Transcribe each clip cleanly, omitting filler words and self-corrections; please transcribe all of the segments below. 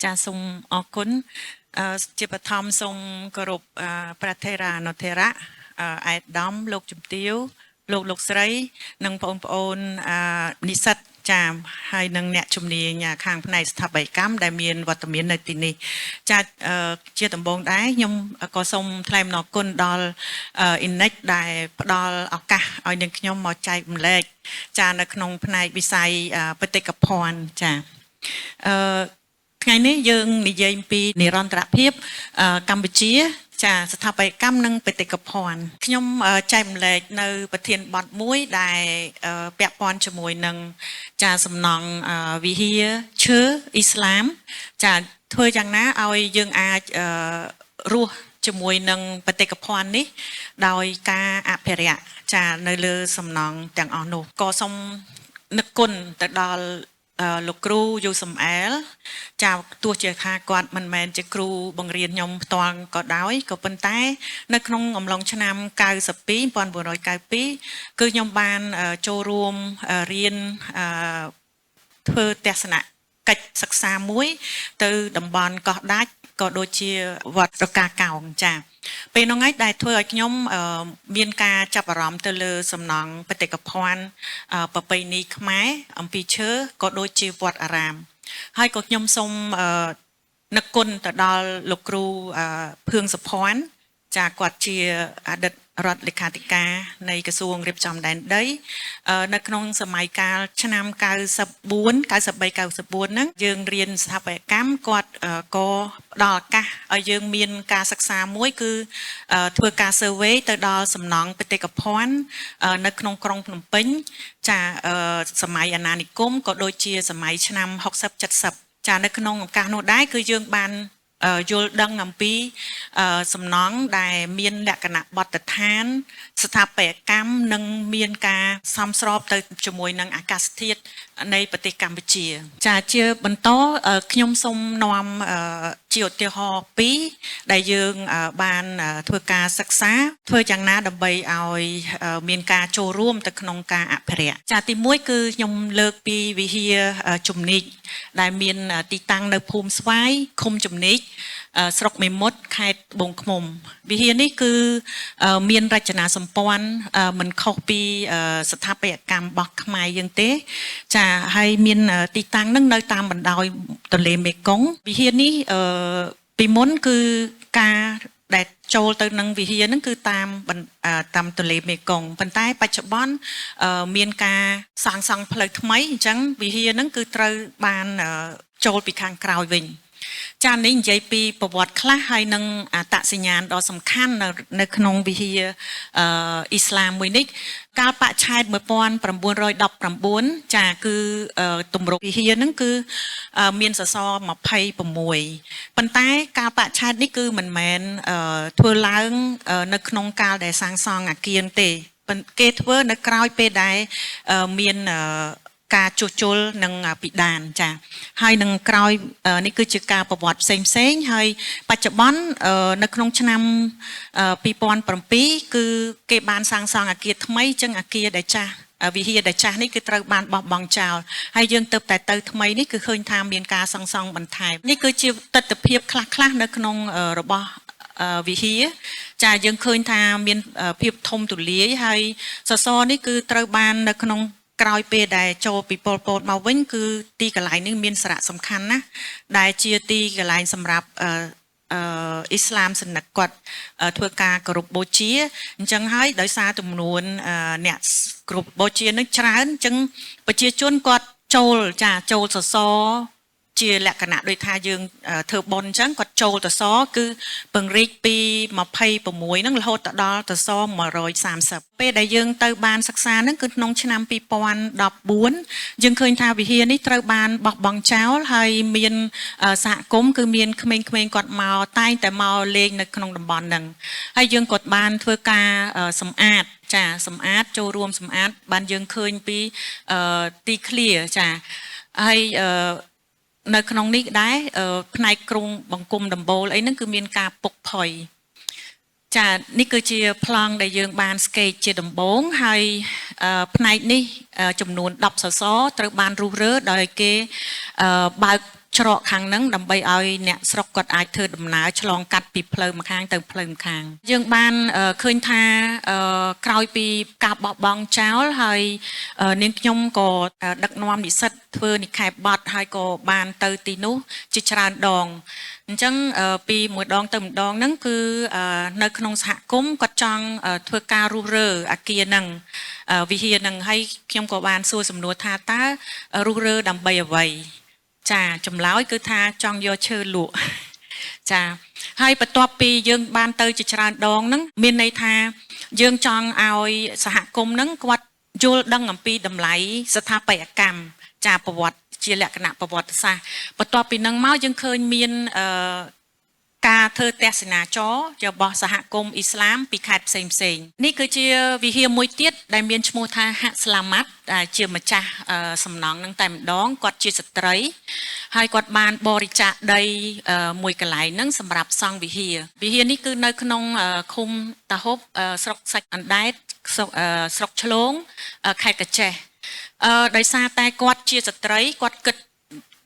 ចាសូមអរគុណអឺជាបឋមសូមគោរពអឺព្រះថេរានុថេរៈអឺឯកឧត្តមលោកជំទាវលោកលោកស្រី និងបងប្អូនអឺនិស្សិតចាហើយនិងអ្នកជំនាញខាងផ្នែកស្ថាបត្យកម្មដែលមានវត្តមាននៅទីនេះចាអឺជាដំបូងដែរខ្ញុំក៏សូមថ្លែងអំណរគុណដល់ INEC ដែលផ្ដល់ឱកាសឲ្យនាងខ្ញុំមកចែករំលែកចានៅក្នុងផ្នែកវិស័យបេតិកភណ្ឌចាអឺថ្ងៃនេះយើងនិយាយអំពីនិរន្តរភាពកម្ពុជា ចាស្ថាបត្យកម្មនិងបេតិកភណ្ឌខ្ញុំចែករំលែកនៅប្រធានបទមួយដែលពាក់ព័ន្ធជាមួយនឹងចាសំណង់វិហារឈើអ៊ីស្លាម ចាធ្វើយ៉ាងណាឲ្យយើងអាចរស់ជាមួយនឹងបេតិកភណ្ឌនេះ ដោយការអភិរក្សចានៅលើសំណង់ទាំងអស់នោះក៏សូមនឹកគុណទៅដល់លោកគ្រូយូសំអែលចាទោះជាថាគាត់មិនមែនជាគ្រូបង្រៀនខ្ញុំផ្ទាល់ក៏ដោយក៏ប៉ុន្តែ នៅក្នុងអំឡុងឆ្នាំ92 1992គឺខ្ញុំបានចូលរួមរៀនធ្វើទស្សនកិច្ចសិក្សាមួយ ទៅតំបន់កោះដាច់ក៏ដូចជាវត្តរកាកោងចាពេលនោះឯងដែលធ្វើឲ្យខ្ញុំមានការចាប់អារម្មណ៍ទៅលើសំណង់បេតិកភណ្ឌប្រពៃណីខ្មែរអំពីឈើក៏ដូចជាវត្តអារាម ហើយក៏ខ្ញុំសូមនឹកគុណទៅដល់លោកគ្រូភឿងសុភ័ណ្ឌចាគាត់ជាអតីតរដ្ឋលេខាធិការនៃក្រសួងរៀបចំដែនដីនៅក្នុងសម័យកាលឆ្នាំ94 93 94ហ្នឹងយើងរៀនស្ថាបត្យកម្មគាត់ក៏ផ្ដល់ឱកាសឲ្យយើងមានការសិក្សាមួយគឺធ្វើការ survey ទៅដល់សំណង់បេតិកភណ្ឌនៅក្នុងក្រុងភ្នំពេញចាសម័យអាណានិគមក៏ដូចជាសម័យឆ្នាំ60 70ចានៅក្នុងឱកាសនោះដែរគឺយើងបានយល់ដឹងអំពីសំណង់ដែលមានលក្ខណៈបទដ្ឋាន ស្ថាបត្យកម្មនិងមានការសមស្របទៅជាមួយនឹងអាកាសធាតុនៃប្រទេសកម្ពុជា ចាជាបន្តខ្ញុំសូមនាំជាឧទាហរណ៍ពីរដែលយើងបានធ្វើការសិក្សាធ្វើយ៉ាងណាដើម្បីឲ្យមានការចូលរួមទៅក្នុងការអភិរក្សចាទី1គឺខ្ញុំលើកពីវិហារជំនិកដែលមានទីតាំងនៅភូមិស្វាយឃុំជំនិកស្រុកមេមត់ខេត្តត្បូងឃ្មុំវិហារនេះគឺមានរចនាសម្ព័ន្ធមិនខុសពីស្ថាបត្យកម្មរបស់ខ្មែរយើងទេ ចាហើយមានទីតាំងនឹងនៅតាមបណ្ដោយទន្លេមេគង្គវិហារនេះពីមុនគឺការដែលចូលទៅនឹងវិហារហ្នឹងគឺតាមតាមទន្លេមេគង្គប៉ុន្តែបច្ចុប្បន្នមានការសាងសង់ផ្លូវថ្មីអញ្ចឹងវិហារហ្នឹងគឺត្រូវបានចូលពីខាងក្រោយវិញចានេះនិយាយពីប្រវត្តិខ្លះហើយនឹងអត្តសញ្ញាណដ៏សំខាន់នៅក្នុងវិហារអ៊ីស្លាមមួយនេះកាលបច្ឆេទ1919ចាគឺទម្រង់វិហារហ្នឹងគឺមានសសរ26ប៉ុន្តែកាលបច្ឆេទនេះគឺមិនមែនធ្វើឡើងនៅក្នុងកាលដែលសាងសង់អាគារទេគេធ្វើនៅក្រោយពេលដែលមានការជួសជុលនិងពិដានចាហើយនឹងក្រោយនេះគឺជាការប្រវត្តិផ្សេងផ្សេងហើយបច្ចុប្បន្ននៅក្នុងឆ្នាំ2007គឺគេបានសាងសង់អាគារថ្មីចឹងអាគារដែលចាស់វិហារដែលចាស់នេះគឺត្រូវបានបោះបង់ចោលហើយយើងទៅតែទៅថ្មីនេះគឺឃើញថាមានការសាងសង់បន្ថែមនេះគឺជាទិដ្ឋភាពខ្លះៗនៅក្នុងរបស់វិហារចាយើងឃើញថាមានភាពធំទូលាយហើយសសរនេះគឺត្រូវបាននៅក្នុងក្រោយពេលដែលចូលពីប៉ុលពតមកវិញគឺទីកន្លែងនេះមានសារៈសំខាន់ណាស់ដែលជាទីកន្លែងសម្រាប់អ៊ីស្លាមសនិកគាត់ធ្វើការគោរពបូជាអញ្ចឹងហើយដោយសារចំនួនអ្នកគោរពបូជានឹងច្រើនអញ្ចឹងប្រជាជនគាត់ចូលចាចូលសសរជាលក្ខណៈដូចថាយើងធ្វើបុណ្យអញ្ចឹងគាត់ចូលតសគឺពង្រីកពី26ហ្នឹងរហូតទៅដល់តស130ពេលដែលយើងទៅបានសិក្សាហ្នឹងគឺក្នុងឆ្នាំ2014យើងឃើញថាវិហារនេះត្រូវបានបោះបង់ចោលហើយមានសហគមន៍គឺមានក្មេងៗគាត់មកតែងតែមកលេងនៅក្នុងតំបន់ហ្នឹងហើយយើងក៏បានធ្វើការសម្អាតចាសម្អាតចូលរួមសម្អាតបានយើងឃើញពីទីឃ្លាចាហើយនៅក្នុងនេះដែរផ្នែកគ្រងបង្គំដំបូលអីហ្នឹងគឺមានការពុកផុយចានេះគឺជាប្លង់ដែលយើងបានស្កេតជាដំបូងហើយផ្នែកនេះចំនួន10សសរត្រូវបានរុះរើដោយគេបើក ច្រកខាងហ្នឹងដើម្បីឲ្យអ្នកស្រុកគាត់អាចធ្វើដំណើរឆ្លងកាត់ពីផ្លូវម្ខាងទៅផ្លូវម្ខាងយើងបានឃើញថាក្រោយពីការបោះបង់ចោលហើយនាងខ្ញុំក៏ដឹកនាំនិស្សិតធ្វើនិក្ខេបបទហើយក៏បានទៅទីនោះជាច្រើនដងអញ្ចឹងពីមួយដងទៅម្ដងហ្នឹងគឺនៅក្នុងសហគមន៍គាត់ចង់ធ្វើការរុះរើអាគារហ្នឹងវិហារហ្នឹងហើយខ្ញុំក៏បានសួរសំណួរថាតើរុះរើដើម្បីអ្វីចាចម្លើយគឺថាចង់យកឈើលក់ចាហើយបន្ទាប់ពីយើងបានទៅជាច្រើនដងហ្នឹងមានន័យថាយើងចង់ឲ្យសហគមន៍ហ្នឹងគាត់យល់ដឹងអំពីតម្លៃស្ថាបត្យកម្មចាប្រវត្តិជាលក្ខណៈប្រវត្តិសាស្ត្របន្ទាប់ពីហ្នឹងមកយើងឃើញមានការធ្វើទស្សនាចររបស់សហគមន៍អ៊ីស្លាមពីខេត្តផ្សេងផ្សេងនេះគឺជាវិហារមួយទៀតដែលមានឈ្មោះថាហាក់ស្លាម៉ាត់ដែលជាម្ចាស់សំណង់នឹងតែម្ដងគាត់ជាស្ត្រីហើយគាត់បានបរិច្ចាគដីមួយកន្លែងហ្នឹងសម្រាប់សង់វិហារវិហារនេះគឺនៅក្នុងឃុំតាហុបស្រុកសាច់អណ្ដែតស្រុកឆ្លងខេត្តកាចេះដោយសារតែគាត់ជាស្ត្រីគាត់គិត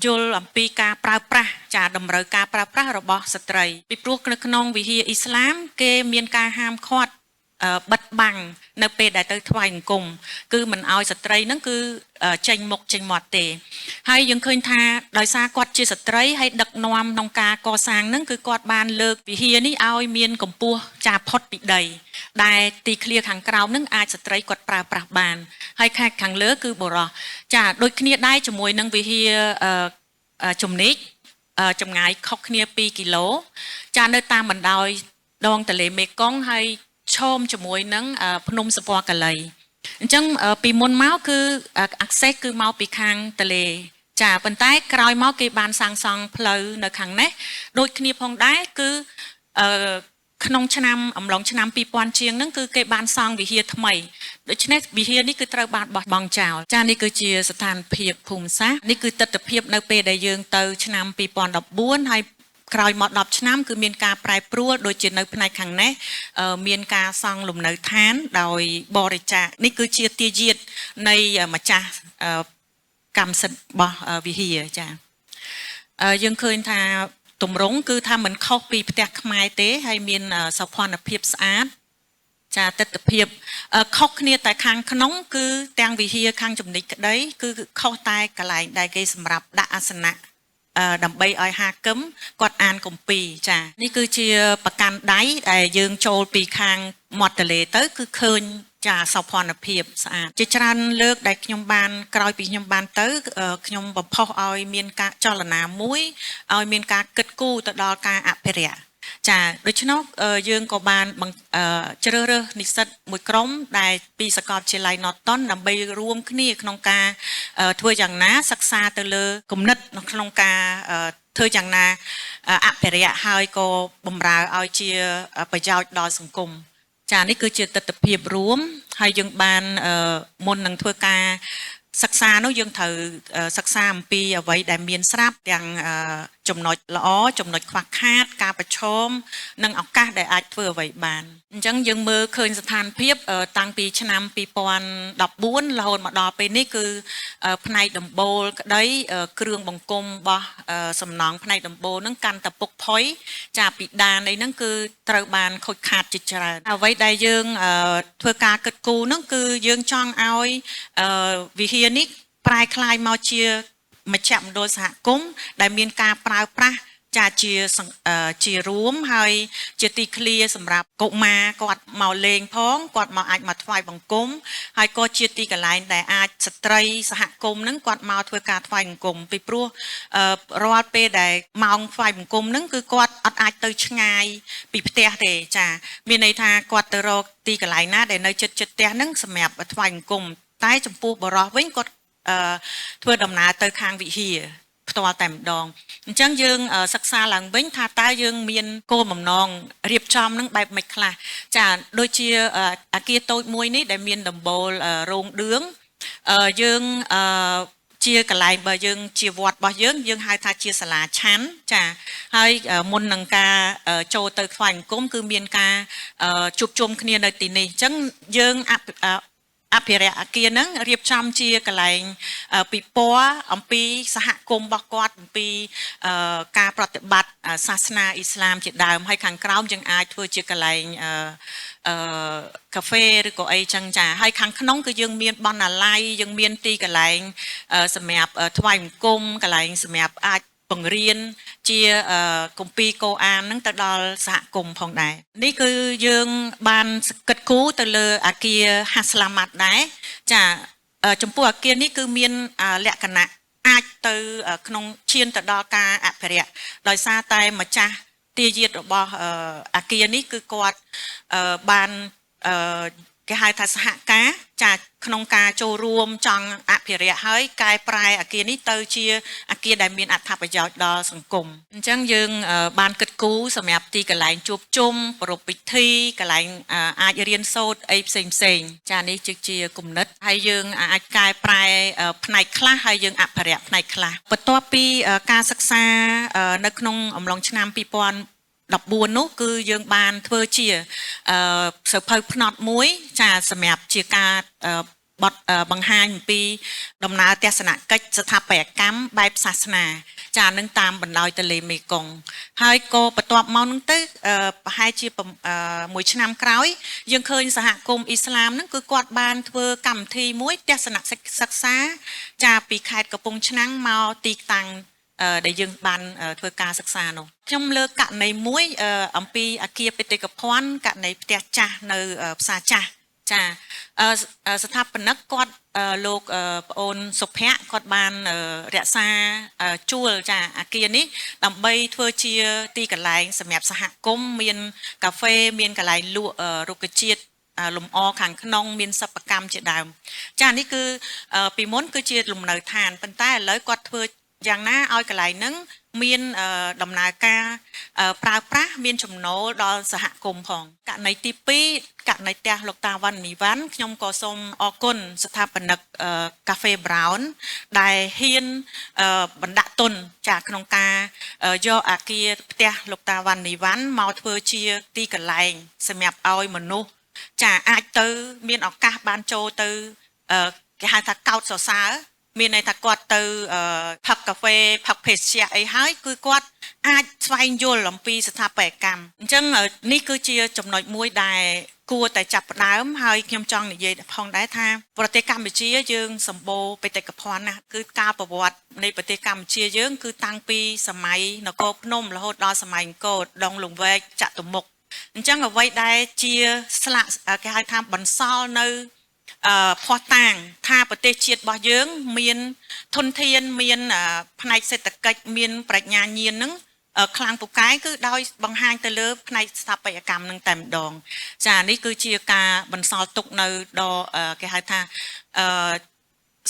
យល់អំពីការប្រើប្រាស់ចាតម្រូវការប្រើប្រាស់របស់ស្ត្រីពីព្រោះនៅក្នុងវិហារអ៊ីស្លាមគេមានការហាមឃាត់បិទបាំងនៅពេលដែលទៅថ្វាយអង្គមគឺមិនឲ្យស្ត្រីហ្នឹងគឺចេញមុខចេញមាត់ទេហើយយើងឃើញថាដោយសារគាត់ជាស្ត្រីហើយដឹកនាំក្នុងការកសាងហ្នឹងគឺគាត់បានលើកវិហារនេះឲ្យមានកម្ពស់ចាផុតពីដីដែលទីឃ្លាខាងក្រោមហ្នឹងអាចស្ត្រីគាត់ប្រើប្រាស់បានហើយខាងខាងលើគឺបុរសចាដូចគ្នាដែរជាមួយនឹងវិហារជំនិកចម្ងាយខុសគ្នា2គីឡូចានៅតាមបណ្ដោយដងទន្លេមេគង្គហើយឈោមជាមួយនឹងភ្នំសពកលីអញ្ចឹងពីមុនមកគឺ access គឺមកពីខាងទន្លេចាប៉ុន្តែក្រោយមកគេបានសាងសង់ផ្លូវនៅខាងនេះដូចគ្នាផងដែរគឺក្នុងឆ្នាំអំឡុងឆ្នាំ2000ជាងហ្នឹងគឺគេបានសង់វិហារថ្មីដូច្នេះវិហារនេះគឺត្រូវបានបោះបង់ចោលចានេះគឺជាស្ថានភាពភូមិសាស្ត្រនេះគឺទិដ្ឋភាពនៅពេលដែលយើងទៅឆ្នាំ2014ហើយក្រោយមក10ឆ្នាំគឺមានការប្រែប្រួលដូចជានៅផ្នែកខាងនេះមានការសង់លំនៅឋានដោយបរិច្ចាគនេះគឺជាទាយាទនៃម្ចាស់កម្មសិទ្ធិរបស់វិហារចាយើងឃើញថាទម្រង់គឺថាមិនខុសពីផ្ទះខ្មែរទេហើយមានសោភ័ណភាពស្អាតចាទិដ្ឋភាពខុសគ្នាតែខាងក្នុងគឺទាំងវិហារខាងចំណិចក្តីគឺខុសតែកន្លែងដែលគេសម្រាប់ដាក់អាសនៈដើម្បីឲ្យហាគឹមគាត់អានគម្ពីរចានេះគឺជាប្រកាន់ដៃដែលយើងចូលពីខាងមាត់ទន្លេទៅគឺឃើញចាសោភ័ណភាពស្អាតជាច្រើនលើកដែលខ្ញុំបានក្រោយពីខ្ញុំបានទៅខ្ញុំបំផុសឲ្យមានការចលនាមួយឲ្យមានការគិតគូរទៅដល់ការអភិរក្សចាដូច្នោះយើងក៏បានជ្រើសរើសនិស្សិតមួយក្រុមដែលពីសាកលវិទ្យាល័យ Norton ដើម្បីរួមគ្នាក្នុងការធ្វើយ៉ាងណាសិក្សាទៅលើគំនិតនៅក្នុងការធ្វើយ៉ាងណាអភិរក្សហើយក៏បំរើឲ្យជាប្រយោជន៍ដល់សង្គមចានេះគឺជាទិដ្ឋភាពរួមហើយយើងបានមុននឹងធ្វើការសិក្សានោះយើងត្រូវសិក្សាអំពីអ្វីដែលមានស្រាប់ទាំងចំណុចល្អចំណុចខ្វះខាតការប្រឈមនិងឱកាសដែលអាចធ្វើអ្វីបានអញ្ចឹងយើងមើលឃើញស្ថានភាពតាំងពីឆ្នាំ2014រហូតមកដល់ពេលនេះគឺផ្នែកដំបូលក្តីគ្រឿងបង្គុំរបស់សំណង់ផ្នែកដំបូលហ្នឹងកាន់តែពុកផុយចាពីដានអីហ្នឹងគឺត្រូវបានខូចខាតជាច្រើនអ្វីដែលយើងធ្វើការគិតគូរហ្នឹងគឺយើងចង់ឲ្យវិហារនេះប្រែក្លាយមកជាមជ្ឈមណ្ឌលសហគមន៍ដែលមានការប្រើប្រាស់ចាជារួមហើយជាទីឃ្លាសម្រាប់កុមារគាត់មកលេងផងគាត់មកអាចមកថ្វាយបង្គំហើយក៏ជាទីកន្លែងដែលអាចស្ត្រីសហគមន៍ហ្នឹងគាត់មកធ្វើការថ្វាយបង្គំពីព្រោះរាល់ពេលដែលម៉ោងថ្វាយបង្គំហ្នឹងគឺគាត់អត់អាចទៅឆ្ងាយពីផ្ទះទេចាមានន័យថាគាត់ទៅរកទីកន្លែងណាដែលនៅជិតជិតផ្ទះហ្នឹងសម្រាប់ថ្វាយបង្គំតែចំពោះបុរសវិញគាត់ធ្វើដំណើរទៅខាងវិហារផ្ទាល់តែម្ដងអញ្ចឹងយើងសិក្សាឡើងវិញថាតើយើងមានគោលបំណងរៀបចំនឹងបែបម៉េចខ្លះចាដូចជាអាគារតូចមួយនេះដែលមានដំបូលរោងឌឿងយើងជាកន្លែងបើយើងជាវត្តរបស់យើងយើងហៅថាជាសាលាឆាន់ចាហើយមុននឹងការចូលទៅថ្វាយបង្គំគឺមានការជួបជុំគ្នានៅទីនេះអញ្ចឹងយើង អភិរក្សអាគារហ្នឹងរៀបចំជាកន្លែងពិព័រណ៍អំពីសហគមន៍របស់គាត់អំពីការប្រតិបត្តិសាសនាអ៊ីស្លាមជាដើមហើយខាងក្រោមយើងអាចធ្វើជាកន្លែងអឺកាហ្វេឬក៏អីចឹងចាហើយខាងក្នុងគឺយើងមានបណ្ណាល័យយើងមានទីកន្លែងសម្រាប់ថ្វាយបង្គំកន្លែងសម្រាប់អាចបង្រៀនជាគម្ពីរកូអានហ្នឹងទៅដល់សហគមន៍ផងដែរនេះគឺយើងបានគិតគូរទៅលើអាគារហាស្លាម៉ាត់ដែរចាចំពោះអាគារនេះគឺមានលក្ខណៈអាចទៅក្នុងឈានទៅដល់ការអភិរក្សដោយសារតែម្ចាស់ទាយាទរបស់អាគារនេះគឺគាត់បានគេហៅថាសហការចាក្នុងការចូលរួមចង់អភិរក្សហើយកែប្រែអាគារនេះទៅជាអាគារដែលមានអត្ថប្រយោជន៍ដល់សង្គមអញ្ចឹងយើងបានគិតគូរសម្រាប់ទីកន្លែងជួបជុំប្រារព្ធពិធីកន្លែងអាចរៀនសូត្រអីផ្សេងផ្សេងចានេះជាគំនិតហើយយើងអាចកែប្រែផ្នែកខ្លះហើយយើងអភិរក្សផ្នែកខ្លះបន្ទាប់ពីការសិក្សានៅក្នុងអំឡុងឆ្នាំ2014នោះគឺយើងបានធ្វើជាសៀវភៅផ្នត់មួយចាសម្រាប់ជាការបត់បង្ហាញអំពីដំណើរទស្សនកិច្ចស្ថាបត្យកម្មបែបសាសនា ចានឹងតាមបណ្ដោយទន្លេមេគង្គហើយក៏បន្ទាប់មកនឹងទៅប្រហែលជាមួយឆ្នាំក្រោយយើងឃើញសហគមន៍អ៊ីស្លាមនឹងគឺគាត់បានធ្វើកម្មវិធីមួយទស្សនសិក្សាចាពីខេត្តកំពង់ឆ្នាំងមកទីតាំងដែលយើងបានធ្វើការសិក្សានោះខ្ញុំលើកករណីមួយអំពីអាគារបេតិកភណ្ឌករណីផ្ទះចាស់នៅផ្សារចាស់ចាស្ថាបនិកគាត់លោកប្អូនសុភ័ក្រគាត់បានរក្សាជួលចាអាគារនេះដើម្បីធ្វើជាទីកន្លែងសម្រាប់សហគមន៍មានកាហ្វេមានកន្លែងលក់រុក្ខជាតិលំអខាងក្នុងមានសិប្បកម្មជាដើមចានេះគឺពីមុនគឺជាលំនៅឋានប៉ុន្តែឥឡូវគាត់ធ្វើយ៉ាងណាឲ្យកន្លែងហ្នឹងមានដំណើរការប្រើប្រាស់មានចំណូលដល់សហគមន៍ផងករណីទី2ករណីផ្ទះលោកតាវ៉ាន់នីវ៉ាន់ខ្ញុំក៏សូមអរគុណស្ថាបនិកកាហ្វេ Brown ដែលហ៊ានបណ្ដាក់ទុនចាក្នុងការយកអាគារផ្ទះលោកតាវ៉ាន់នីវ៉ាន់មកធ្វើជាទីកន្លែងសម្រាប់ឲ្យមនុស្សចាអាចទៅមានឱកាសបានចូលទៅគេហៅថាកោតសរសើរមានន័យថាគាត់ទៅផឹកកាហ្វេផឹកភេសជ្ជៈអីហើយគឺគាត់អាចស្វែងយល់អំពីស្ថាបត្យកម្មអញ្ចឹងនេះគឺជាចំណុចមួយដែលគួរតែចាប់ផ្ដើមហើយខ្ញុំចង់និយាយផងដែរថាប្រទេសកម្ពុជាយើងសម្បូរបេតិកភណ្ឌណាស់គឺការប្រវត្តិនៃប្រទេសកម្ពុជាយើងគឺតាំងពីសម័យនគរភ្នំរហូតដល់សម័យអង្គរដងលង្វែកចតុមុខអញ្ចឹងអ្វីដែលជាស្លាកគេហៅថាបន្សល់នៅភស្តុតាងថាប្រទេសជាតិរបស់យើងមានធនធានមានផ្នែកសេដ្ឋកិច្ចមានប្រាជ្ញាញាណនឹងខ្លាំងពូកែគឺដោយបង្ហាញទៅលើផ្នែកស្ថាបត្យកម្មនឹងតែម្ដងចានេះគឺជាការបន្សល់ទុកនៅដល់គេហៅថា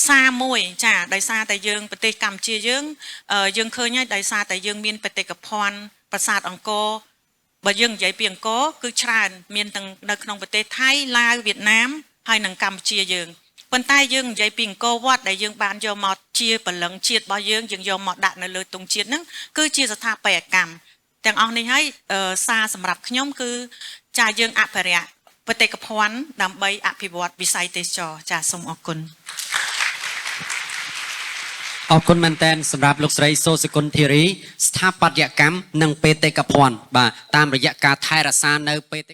សារមួយចាដោយសារតែយើងប្រទេសកម្ពុជាយើងយើងឃើញហើយដោយសារតែយើងមានបេតិកភណ្ឌប្រាសាទអង្គរបើយើងនិយាយពីអង្គរគឺច្រើនមានទាំងនៅក្នុងប្រទេសថៃឡាវវៀតណាមហើយនិងកម្ពុជាយើងប៉ុន្តែយើងនិយាយពីអង្គរវត្តដែលយើងបានយកមកជាព្រលឹងជាតិរបស់យើងយើងយកមកដាក់នៅលើទង់ជាតិហ្នឹងគឺជាស្ថាបត្យកម្មទាំងអស់នេះហើយសារសម្រាប់ខ្ញុំគឺចាយើងអភិរក្សបេតិកភណ្ឌដើម្បីអភិវឌ្ឍវិស័យទេសចរចាសូមអរគុណ អរគុណមែនទែនសម្រាប់លោកស្រីសូសុគន្ធធារីស្ថាបត្យកម្មនិងបេតិកភណ្ឌបាទតាមរយៈការថែរក្សានៅបេតិ